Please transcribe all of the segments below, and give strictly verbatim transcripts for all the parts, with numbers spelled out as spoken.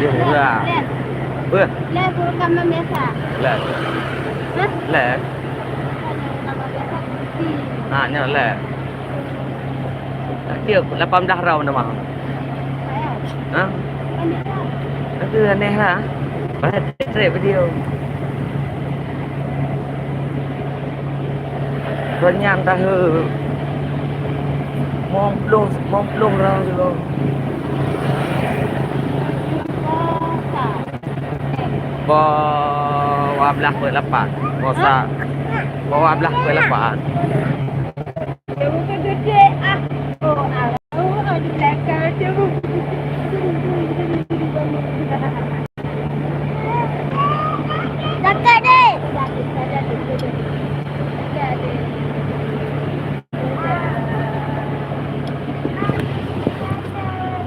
Leh, leh. Beuh. Leh, bukan biasa. Leh. Hah? Leh. Bukan biasa. Ha, nyoe leh. Dia lapan belas round dah mah. Ha? Itu aneh lah. Banyak trek video. Renyang tahu. Mong ploh, mong ploh round dulu. Dua belas peuet lapan. Bosa. Dua belas peuet lapan. Dekat deh.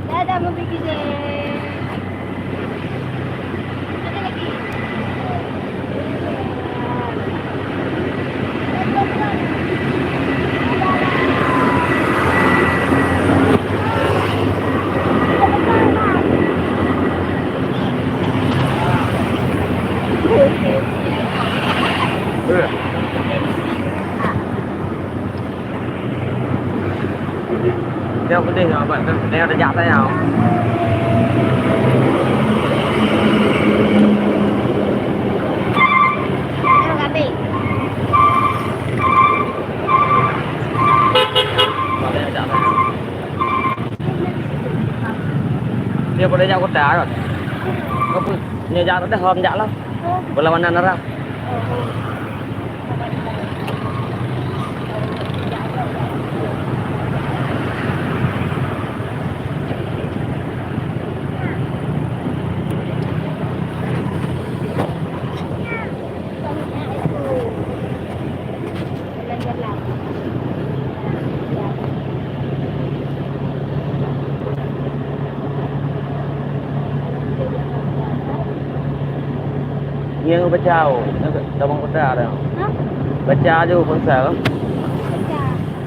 Dadah, mau pergi deh. Nyoe peudeh nyoe, abang, nyoe tajak saja. Dia pada jak kota kan? Apa? Dia jak dah, hom jak lah. Berlawanan arah. Nyang baca, oh, nyang tamong kota dah. Hah? Baca aju ponsel. Baca.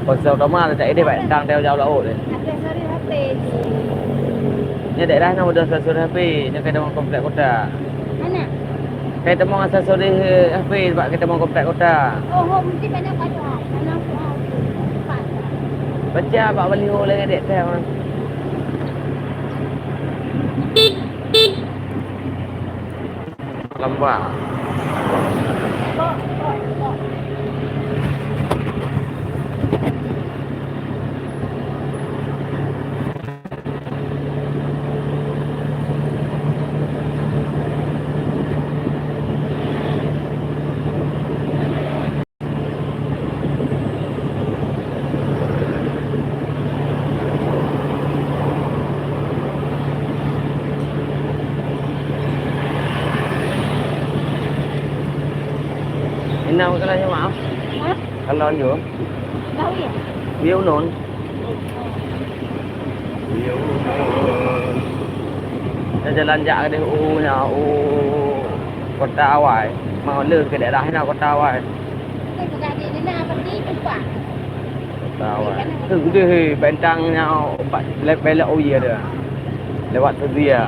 Ponsel utama dah tak edeh baik tang dia jauh laut deh. Aksesoris H P je. Ni daerah nama dah aksesoris H P, ni kena komplek kota. Mana? Kena temu aksesoris H P sebab kena temu komplek kota. Oh, oh, mungkin banyak banyak. Mana aku, aku. Cepat. Baca bak baliho lagi dek teh. Lambak. Inong kalau nyoe maaf. Hah? Kalau nyoe. Dah wih. Dia unun. Dia unun. Dah jalan jak ke deh, oh, nya, oh. Kota awai. Mau le ke daerah na kota awai. Kota awai. Keu geude he, bentang nyang bak lé-, belok u ie dia. Lewat Serbia.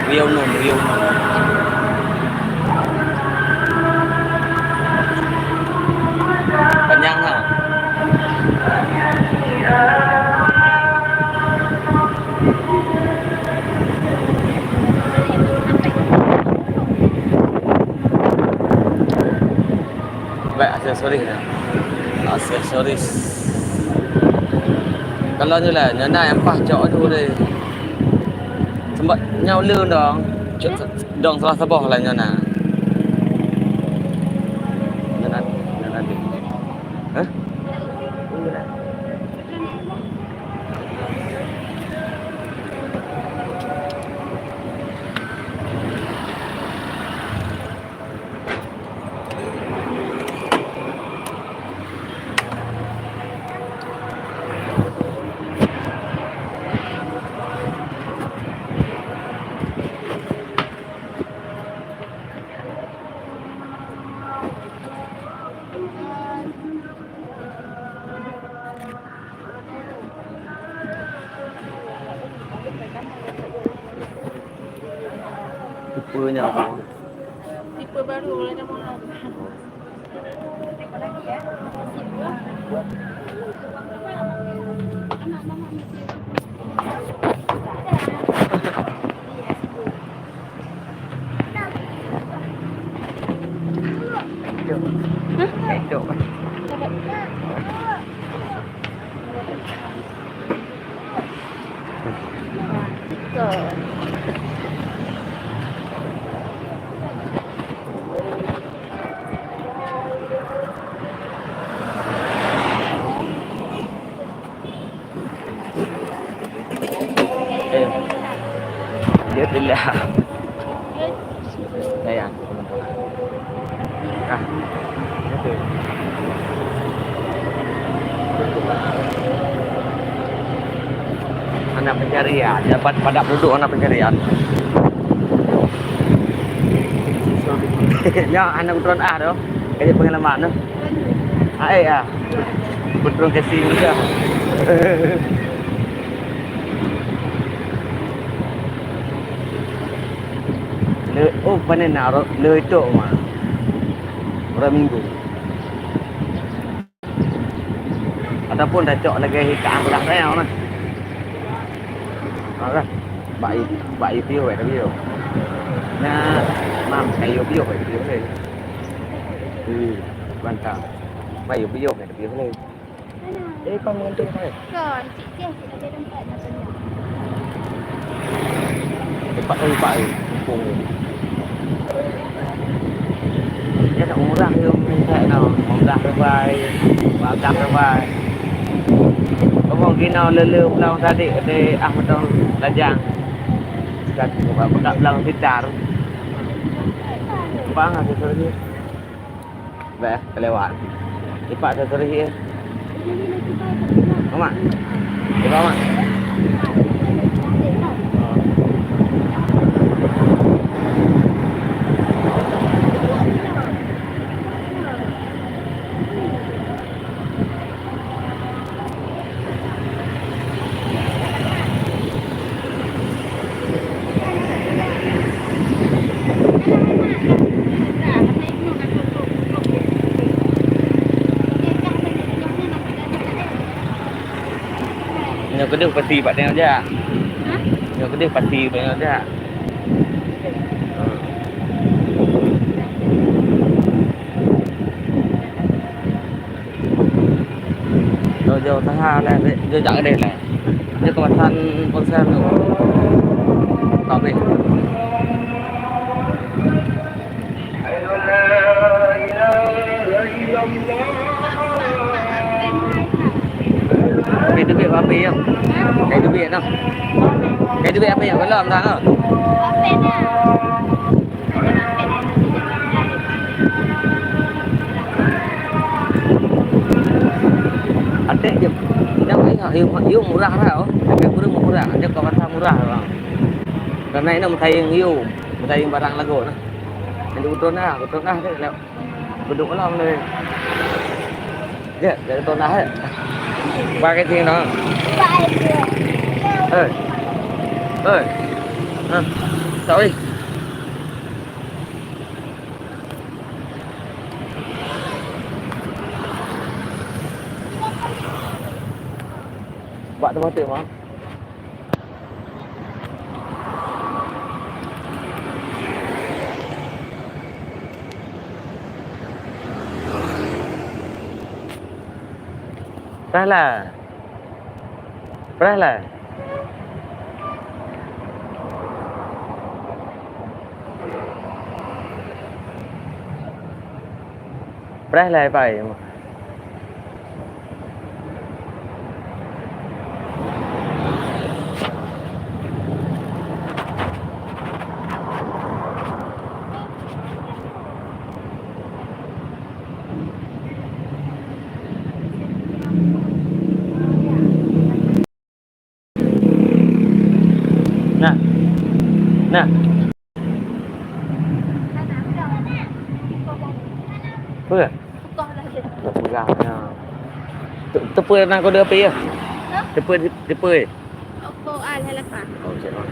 Riau nom, riau nom. Panyang ha. Baik, aksesoris dah. Aksesoris. Kalau nyoe lah, nyoe na nyang paih cok tu deh. Sembah nyoe le dong. Cok dong salah saboh lah nyoe na. Nyoe na, nyoe na deh. Hah? Tipe nyan apa? Tipe baru lah nama. Eh, dia telah. Sayang. Ah. Hana pencarian, dapat padak duduk hana pencarian. Nyoe hana keudroe ah tu. Kaji pengalaman tu. Hai ah. Betul ke sini dah. Le, oh, panen na ro-, le itu mah. Orang minggu. Ataupun dah cok lagi ikan belah saya mah. Malah. Bak i-, bak i piu, bak i piu. Nah, mam, kayu piu, bak i piu. Hmm, mantap. Bak i piu, bak i piu. Eh, kau mengantuk, eh? Kon, cik Tiah, cik, ada tempat nak tanya. Tempat kau lupa, eh? Kampung ni. Dia tak murah, dia minta tau. Lima belas ribai, lima belas ribai. Ngomong gina lele pulang tadi, di ah, betul, lajang. Kat, buka pulang sitar. Bang, aku suruh dia. Bah, kelewat. Lipat satu rih, eh. Mak. Lipat, Mak. Nyoe keudeh pasti bak tengok jak. Hah? Nyoe keudeh pasti bak tengok jak. Jauh-jauh taha lé, jauh jak keudeh lé. Dia kawasan Ponsel tu. Tapi. Tapi teubiet bak api, ya. Tapi teubiet, nah. Tapi teubiet api, ya. Belum, tak, ha? Até jeuet, inong ingat yum, yum murah lah, oh. Tapi kureueng murah, até kau rasa murah lah. Karena ini meutayang yum, meutayang barang lagoe nah. Jadi beutôi nah, beutôi nah deh, lewat beduk malam deh. Ya, jadi beutôi nah, eh. Pakai sini nah. Eh. Eh. Hah. Sorry. Bak teumah teuk, Mak. Salah. Preh lah. Preh lah, Pai. Nah. Nah. Peue? Peugah, ya. Te-, teupeu na kode api ya? Hah? Teupeu, teupeu. Oppo A lapan. Oh, cek, oh.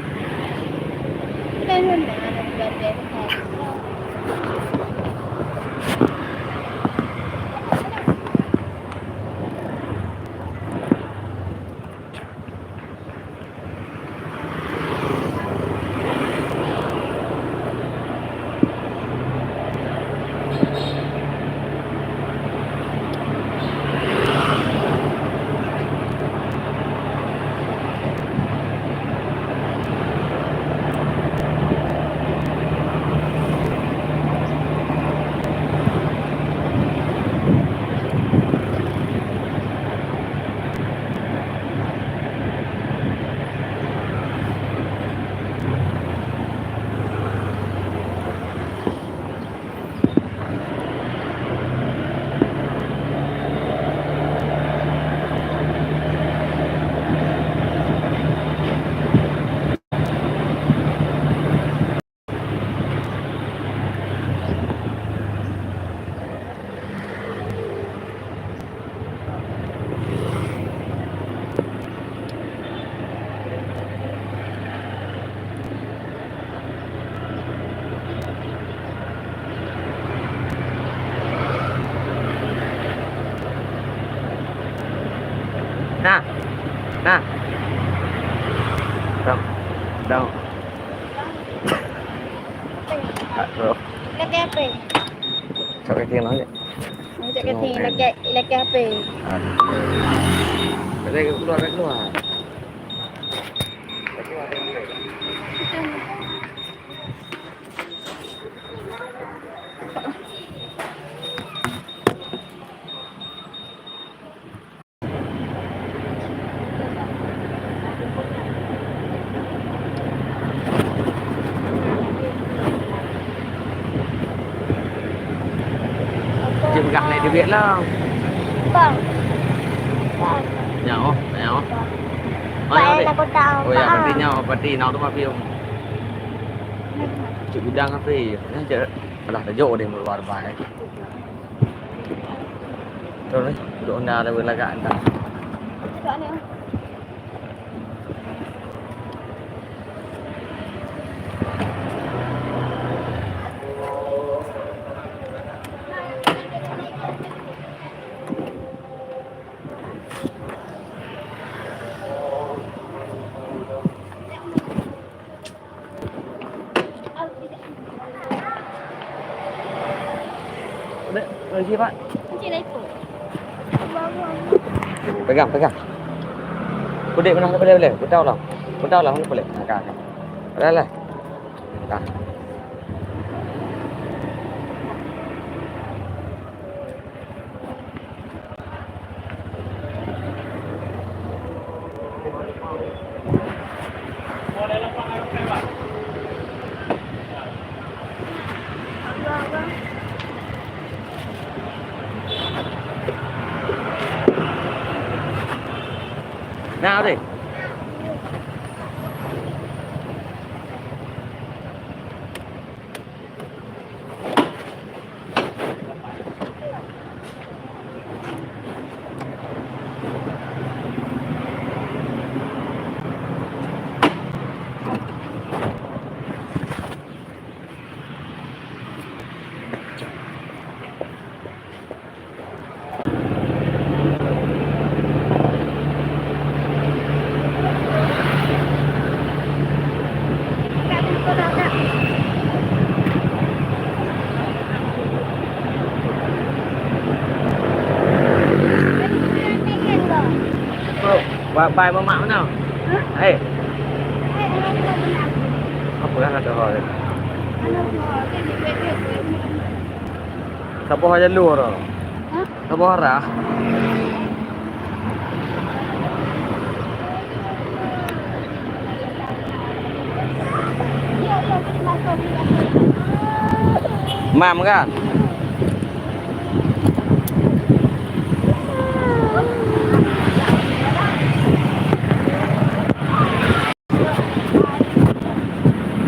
Nah. Nah. Dong. Dong. Tak, bro. Lagi apa? Sok kaki lagi. Macam kata lagi, lagi H P. Aduh. Lagi keluar, lagi keluar. Lagi keluar, lagi keluar. Jeuet peugah naik duit lah. Bang. Bang. Nyoe, nyoe. Bang. Oh, ya, Bang, dek. Takut tak, oh, ya, Bang. Berarti nyoe, berarti nyoe tu mafia. Cik bidang apa? Nyoe cik, alah, dah jauh deh, luar bai. Terus, duduk honda dah berlagak entah. Dek, lagi, Pak. Encik dah ikut. Pegang, pegang. Kudek mana boleh, boleh. Putau lah. Putau lah, boleh. Angkat, angkat. Boleh lah. Dah. Nah, deh. Ba-, bai mamak meunoe? Hah? Eh. Apa kan ada hal? Saboh aja lu orang. Hah? Saboh arah. Mam kan?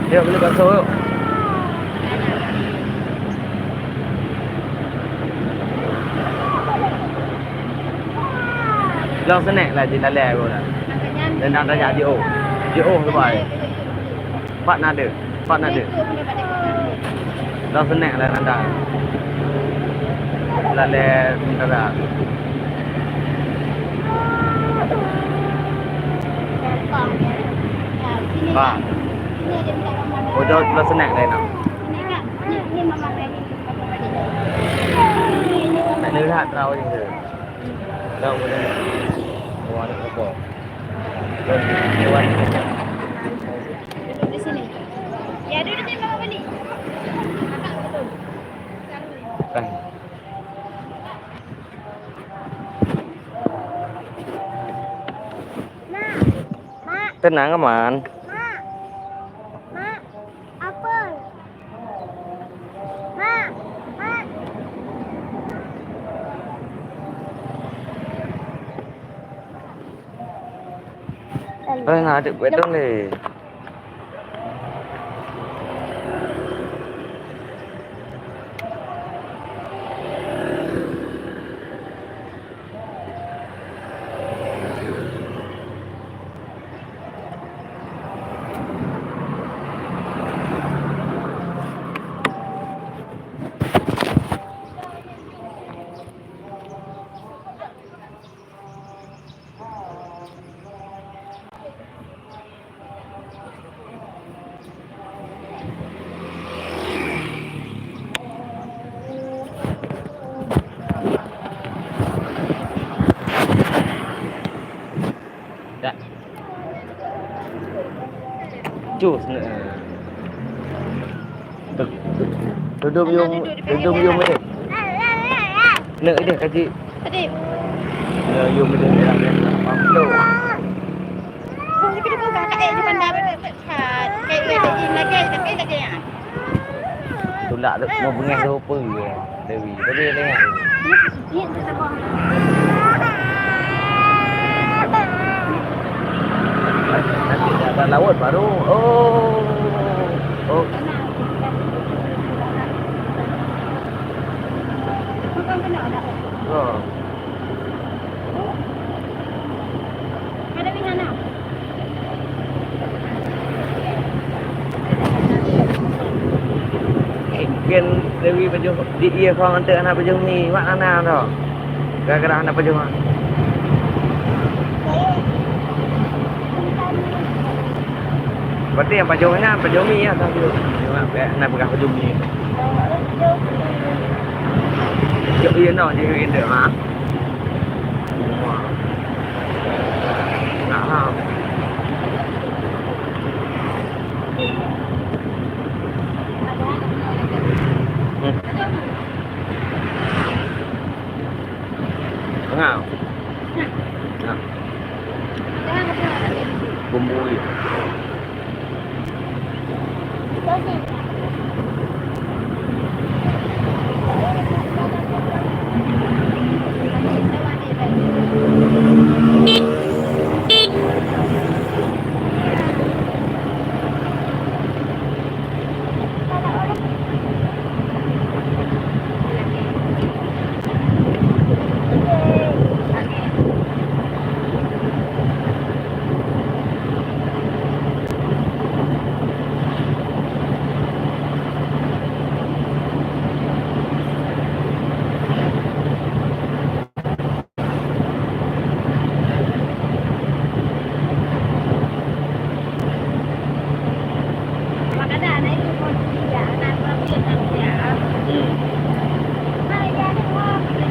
Yuk, beli bakso yuk. Long snack lah di dalam aku dah. Dan dah tajak jiôh. Jiôh tu baik. Pat na deuh, pat na deuh. Lôn seunek lam nanda. Lalée sementara. Ba. Ujoe lôn seunek laén na. Tak ada lah, terau je. Terau je. Wah, nak apa? Duduk di sini. Ya, duduk di sini, Mama Bani. Kakak betul. Kan. Mak. Mak. Tenang, aman. Mak. Mak. Apa? Mak. Mak. Eh, na adik buet dong lé. Dah. Cus, nah. Tu-, tu-, tudum yum, tudum yum ni. Nak dia kaji. Tadi. Ya, yum ni. Mampu. Kau ni kena buka kat air di mana? Kat, kat air lagi, lagi, lagi, lagi, ya. Tulak tu, mau bengah tu apa ya, Dewi? Tadi dia tengok. Nanti dah, dah laut baru. Oh. Oh. Oh. Eh, mungkin Dewi pajoh di ié kong anteuk hana pajoh mi, mak nana tu. Gara-gara hana pajoh mi. Berarti nyang pajoh nyan pajoh mi ya, tapi hana peugah pajoh mi. Jok ié no, jok ié no, ha. Nah, ha. Hmm. Tengah. Nah. Bumbu. Hmm.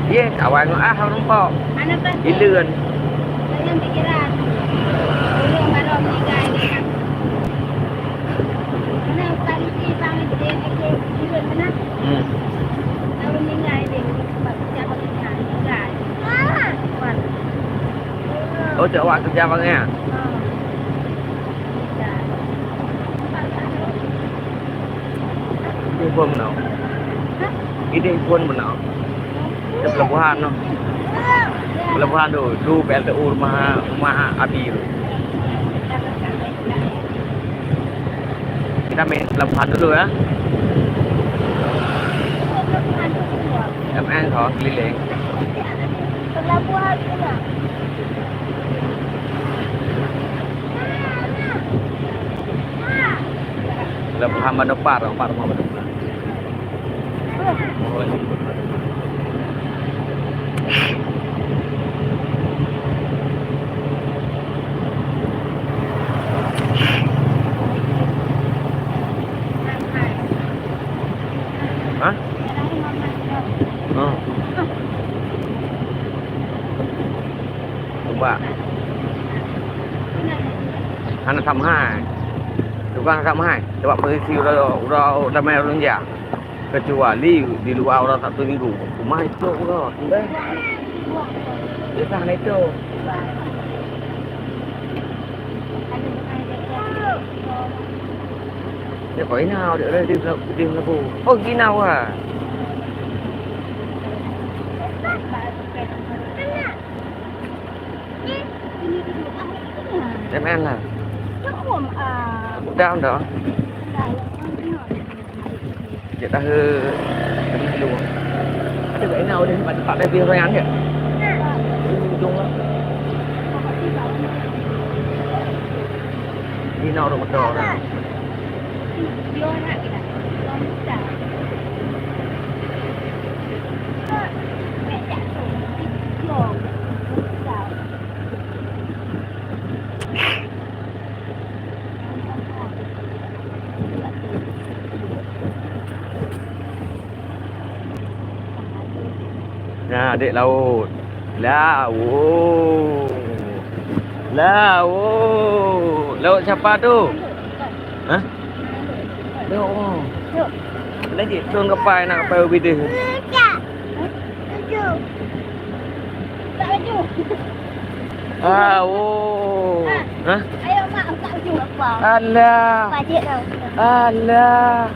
Ye, kawan ngon ah, ureueng pok. Ileuen. Hmm. Oh, cok awak keureuja bangai? Idéh phôn meunoe. Idéh phôn meunoe. Di pelabuhan noh. Pelabuhan tu, tu P L T U rumah, rumah Abi tu. Kita main pelabuhan dulu ya. M N kau keliling. Pelabuhan tu lah. Hamba depan, depan rumah depan. Hah? Oh. Cuba. Hana sama hai. Tukang sama hai. Sebab posisi udah, udah, udah main runja. Kecuali di luar orang Sabtu Minggu. Rumah itu udah. Udah. Biasa hana itu. Dia kau inau, dia, dia, dia, dia, dia, oh, inau ah. Jangan lah. Udah, udah. Cek tahu. Ada kat ina boleh tempat, tempat lebih orang ni. Ujung lah. Ina orang betul orang. Nah, dek laut. Laut. Laut. Laut siapa tu? Hah? Laut. Lagi turun ke pai, nak ke pai ubit deh. Ah, oh. Hah? Ayo, Mak, buka baju. Alah. Pajak tau. Alah.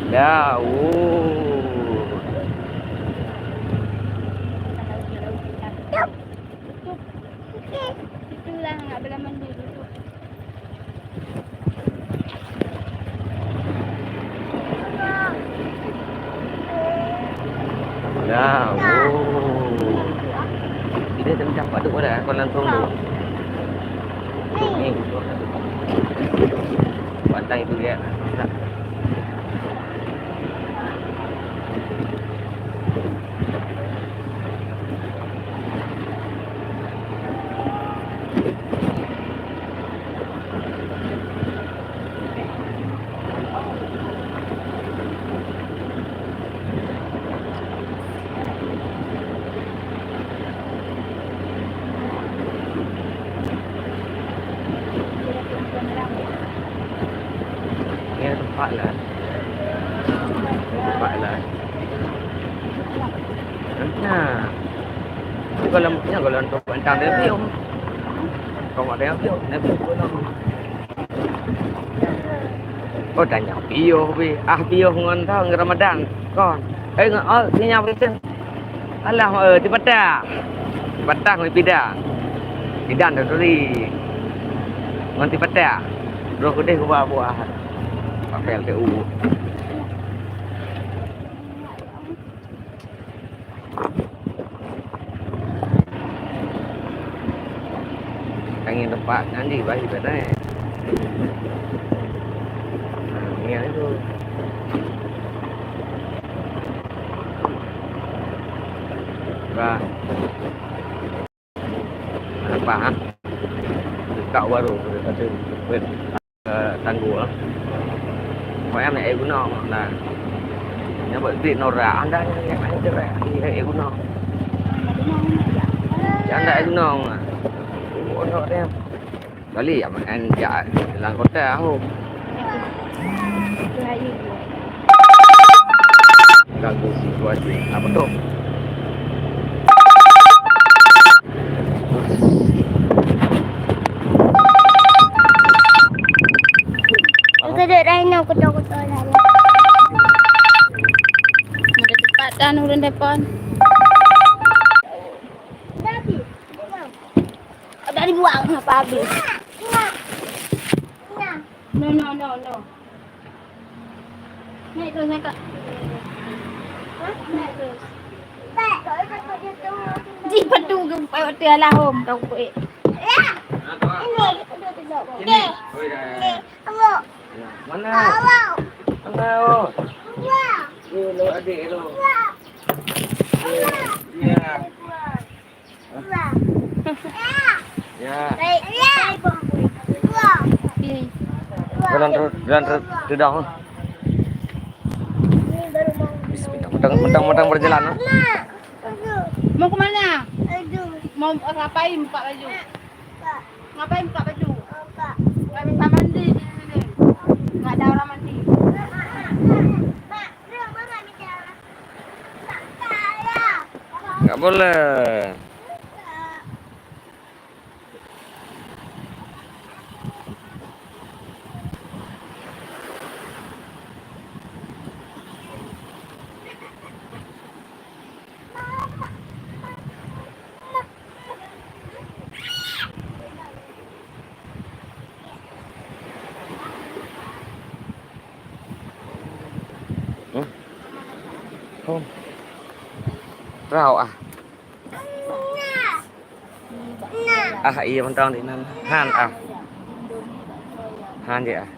Dah, oh. Tutup. Itulah nak bela mandi, tutup. Dah, oh. Dia tengah dapat tu pada kon langsung tu. Ni. Pantai tu dia. Ni ada tempat lah. Tempat lah. Nah. Ni kalau, ni kalau untuk bantang dia biung. Kau ada yang biung, dia biung. Oh, tanyong piôh weh. Ah, piôh ngon thôn Ramadan. Kon. Eh, ngon, oh, sinyal beutôi. Alah, eh, tipata. Tipata ngon pida. Pida dah turi. Ngon tipata. Roh keudeh geuba buah. Pakai L T U. Tangieng teumpat nyan di bak ibadat, eh. Nah, niat itu. Bah. Apa, ha? Buka warung, kata, eh, tanggul, ah. Pokoknya nak air gunong, nah. Nyan buat duit norak, anda ni, ni, ni, ni, air gunong. Anda air gunong, ah. Oh, norak dia. Balik, ya, makan jak dalam kota, oh. Ganggu situasi. Apa tu? Aku duduk dah ingat kutu-kutu dah. Ada tempat dan urang depan. Dah habis. Dah dibuang apa habis? No, no, no, no. Naik terus, naik, Kak. Hah? Naik terus. Ji padu ke bukai waktu alahom kau kuek. Ini, ini, ini. Mana? Mana, oh? Ni, lo adik tu. Ya. Ya. Jalan terus, jalan terus, sudah. Bismillah. Mentang, mentang, mentang berjalan, oh. Mau ke mana? Mau ngapain buka baju? Ngapain buka baju? Nggak bisa mandi di sini. Nggak ada orang mandi. Nggak boleh. Hmm? Hom. Rau ah. Ah, iya, mentang di nan. Han ah. Han je ah.